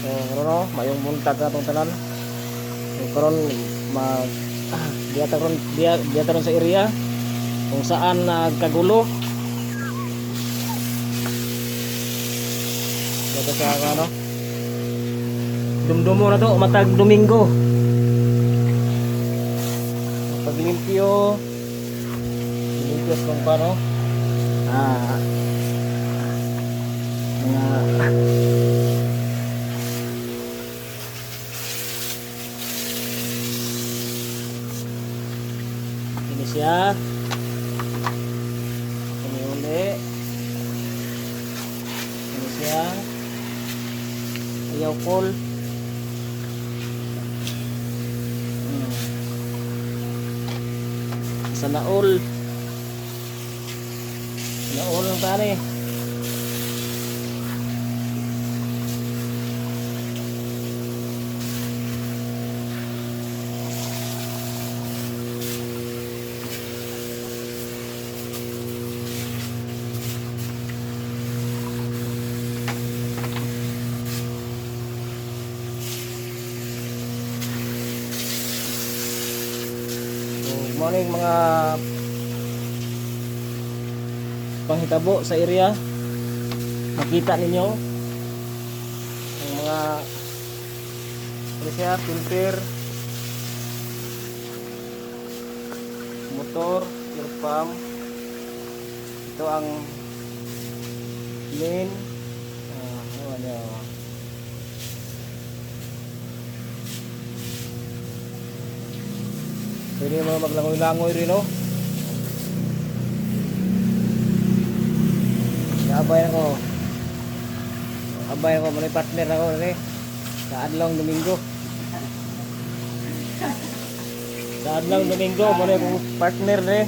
So karon, no, mayong buntag na atong tanan. So karon mag diya ta ron, diya diya ta ron sa area kung saan nagkagulo. Dito sa ano. Dumdumo na to matag Domingo. Paglimpyo. Limpyo sa kung paano. Mga ini siya. Ini uli. Ini siya. Ayaw call. Sa naol. Naol lang tani. So, good morning mga panghitabo sa area. Makita ninyo ang mga ano siya, filter, motor, air pump. Ito ang main ano, ano. Pwede mo maglangoy-langoy rin, no? Abay ako. Abay ako, may partner ako rin. Sa adlong Domingo. Sa adlong Domingo, mo na akong partner rin.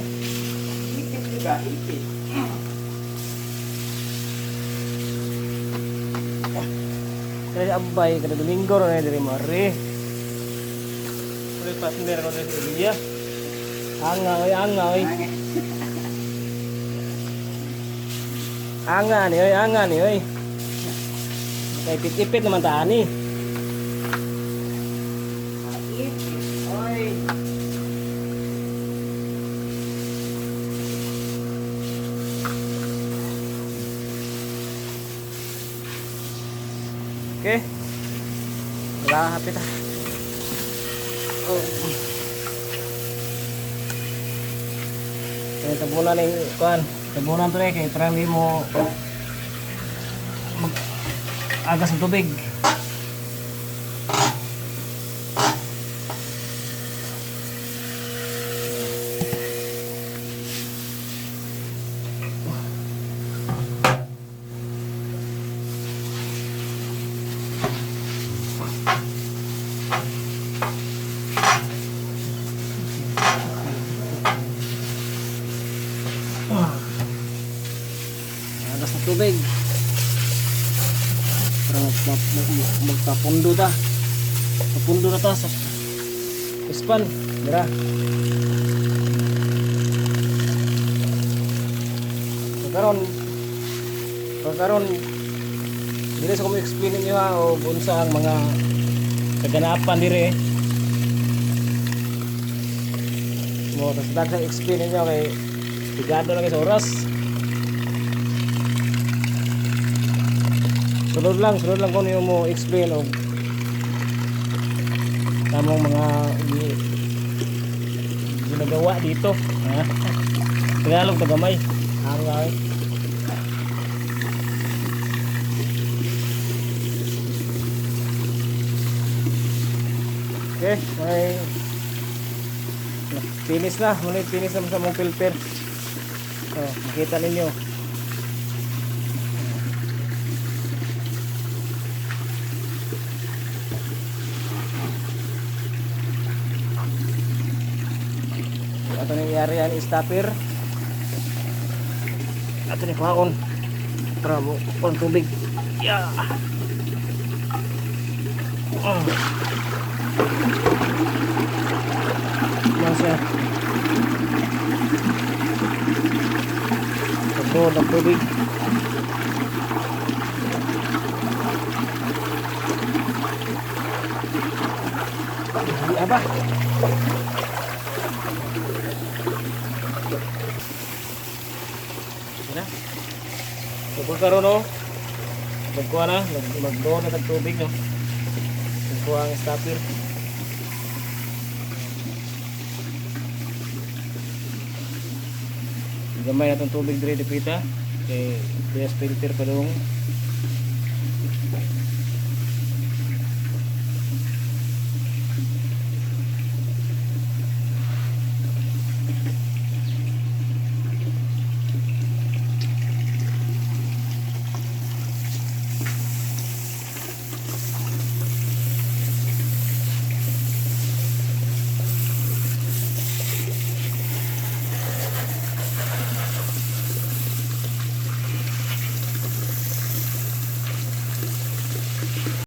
Ipit, diba? Ipit. Kaya abay, kada Domingo rin diri mo rin. May partner ko rin sa Elia. Anga, oy, anga, oy. Anga ni, oy, anga ni, oy. Kay ipit-ipit naman ta ani. Ipit. Oy. Okay. Wala, hapit ah. Oh. Kaya tabunan yung kuan. Tabunan to eh, kay parang di mo mag agas ng tubig. Agas ng tubig. Para magpapundo ta. Papundo na ta sa ispan. Dira. So karon dili sa ko mo-explain ninyo ha o unsa ang mga kaganapan dire. Mo tas dagsa explain ninyo kay sigado lang kay sa oras. Sunod lang kung yung mo explain og tamang mga ginagawa dito. Ha? Tagalog ta gamay. Ang ay. Okay, may finish na, muna finish na sa mong filter. So, makita ninyo. Ato ni area ni stopper. Ato ni kuhaon. Para mo kuhaan tubig. Yeah. Oh. Yan siya. Ito ng tubig. Aba. Sige na. So kung karon, no, magkuha na, magdoon na tag tubig, no. Magkuha ang stopper. Gamay na tong tubig dire dipita kay gas filter pa dong.